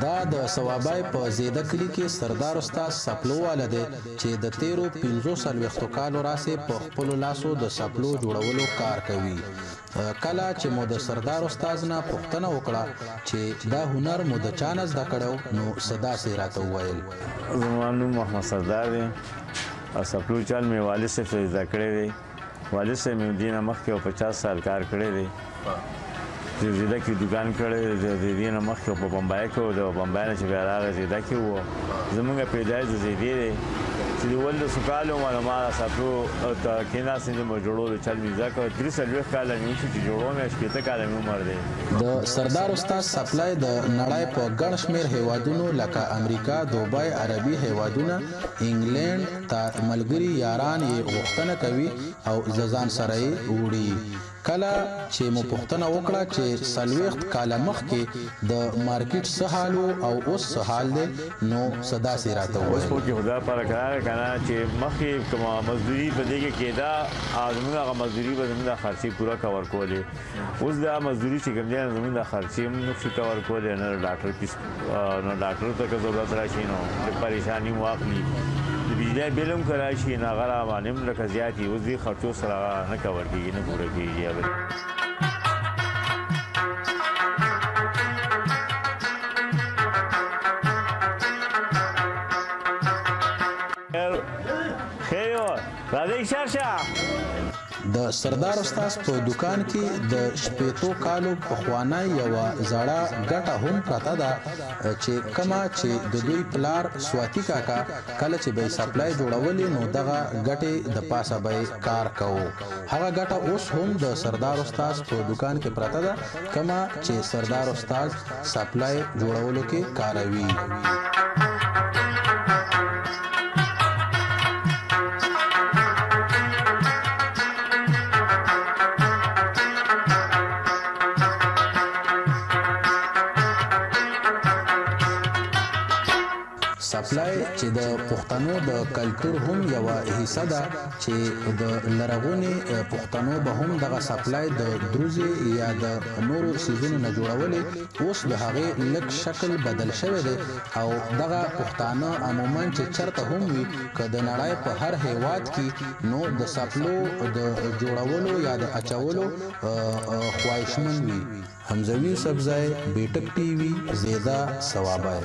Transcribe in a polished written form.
دا د صوابۍ په زیده کلي کې سردار استاد سپلو واله دی چې د تیرو 45 کالو راسې په خپلو لاسو د سپلو جوړولو کار کوي. کله چې مو د سردار استاد نه پوښتنه وکړه چې دا هنر مو د چا نه زده کړی نو څه داسې راته وویل. زما نوم محمد سردار دی او سپلو چل مې والد صاحب څخه زده کړی دی. والد صاحب مې دې نه مخکې یو 50 سال کار کړی دی. زیده کې دوکان کړی دی، د دې نه مخکې په بمبای کې و، د بمبای نه چې بیا راغی زیده کې و. زمونږ پیدایش د زیدې دی چې د 18 کالو وم نو ما سپلو ته کېناستم چې مو جوړولو چل مې زده کړ. 43 کاله مې وشو چې جوړوم یې، 60 کاله مې عمر دی. د سردار استاد سپلای د نړۍ په ګڼ شمېر هیوادونو لکه امریکا، دوبای، عربي هیوادونه، انګلینډ ته ملګري یاران یې غوښتنه کوي او ځان سره یې وړي. کله چې مو پوښتنه وکړه چې 40 کاله مخکې د مارکیټ څه حال و او اوس څه حال دی نو څه داسې راته اوس وویل. خو کې خدای پاره کراره که نه چې مخکې کومه مزدوري په دې کې کېده او زموږ هغه مزدوري به زموږ د خرڅې پوره کور کولې. اوس دا مزدوري چې کوم دی زموږ د خرڅې هم نه شي کور کولی، نه ډاکټر فیس، نه ډاکټر ته که ضرورت راشي نو د پریشاني مو واخلي، د بجلی بل هم که راشي نو هغه را باندې هم لکه زیات وي. اوس دې خرڅو سره هغه نه کور کېږي، نه پوره کېږي. راځئ شرشه. د سردار استاد په دوکان کې د 60 کالو پخوانۍ یوه زړه ګټه هم پرته ده چې کومه چې د دوی پلار سواتي کاکا کله چې به یې سپلای جوړولې نو دغه ګټې د پاسه به یې کار کوو. هغه ګټه اوس هم د سردار استاد په دوکان کې پرته ده کومه چې سردار استاد سپلای جوړولو کې کاروي. سپلای چې د پښتنو د کلتور هم یوه حصه ده چې د لرغوني پښتنو به هم دغه سپلای د دروزې یا د نورو سیزونو نه جوړولې، اوس د هغې لږ شکل بدل شوی دی او دغه پښتانه عموما چې چرته هم وي که د نړۍ په هر هیواد کې نو د سپلو د جوړولو یا د اچولو خواهشمند وي. حمزوي سبزی، بیټک ټي وي، زیده، صوابۍ.